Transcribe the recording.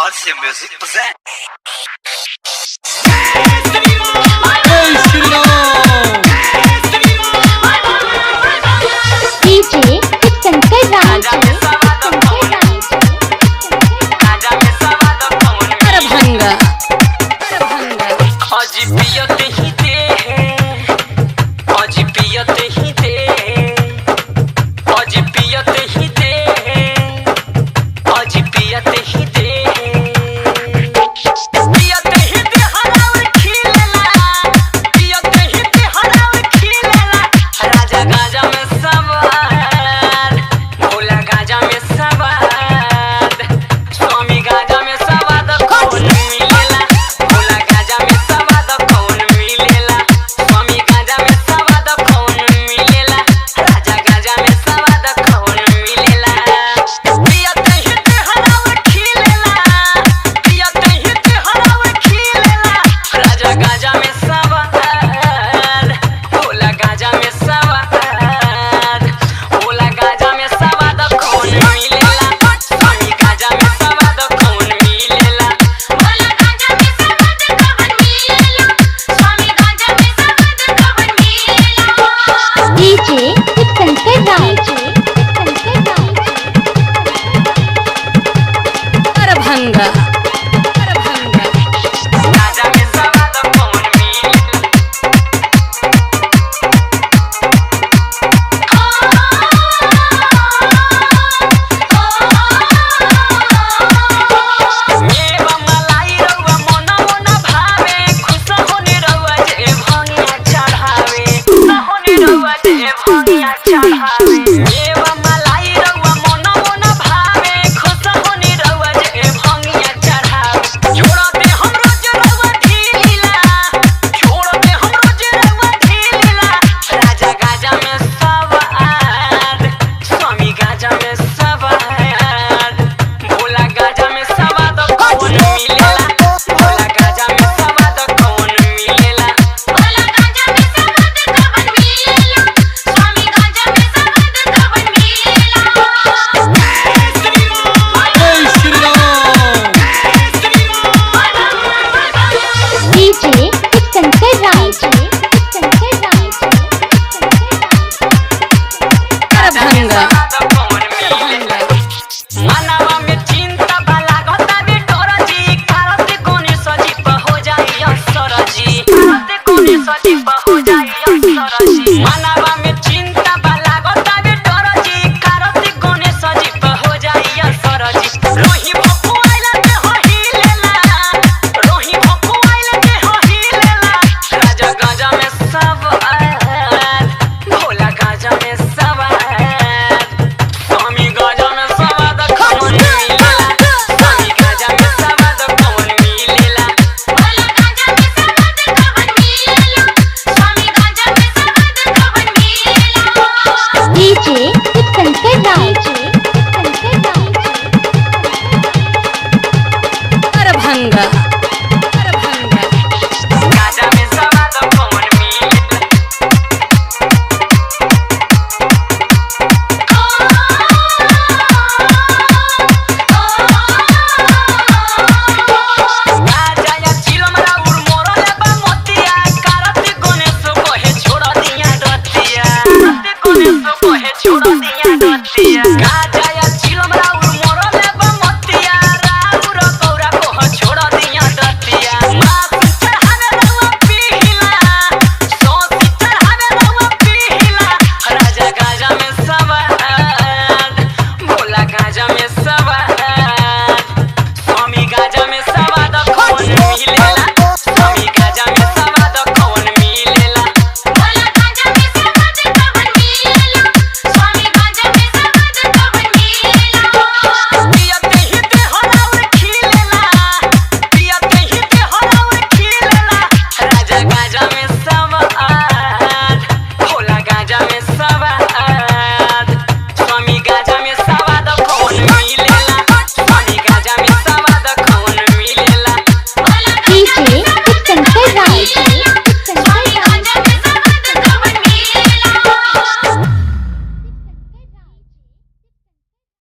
RC Music presents. Jai Shri Ram. DJ Shankar Raj. Shankar Raj. Darbhanga. अजी पियत ही दे अजी पियत ही दे अजी पियत ही दे अजी पियत ही दे पियत ही दे हराउर खिलेला पियत ही दे हराउर खिलेला राजा गाजा में सवार भोला गाजा में सवार स्वामी गाजा में सवाद कौन मिलेला भोला गाजा में सवाद कौन मिलेला स्वामी गाजा में सवाद कौन मिलेला राजा गाजा में सवाद कौन मिलेला पियत ही ते हराव खिलेला पियत ही ते हराव खिलेला राजा गाजा में सवाद भोला गाजा में सवाद भोला गाजा में सवाद कौन मिलेला स्वामी गाजा में सवाद कौन मिलेला भोला गाजा में सवाद कवन मिलेला स्वामी गाजा में सवाद कवन मिलेला। DJ Shankar Raj. Shankar Raj. Darbhanga.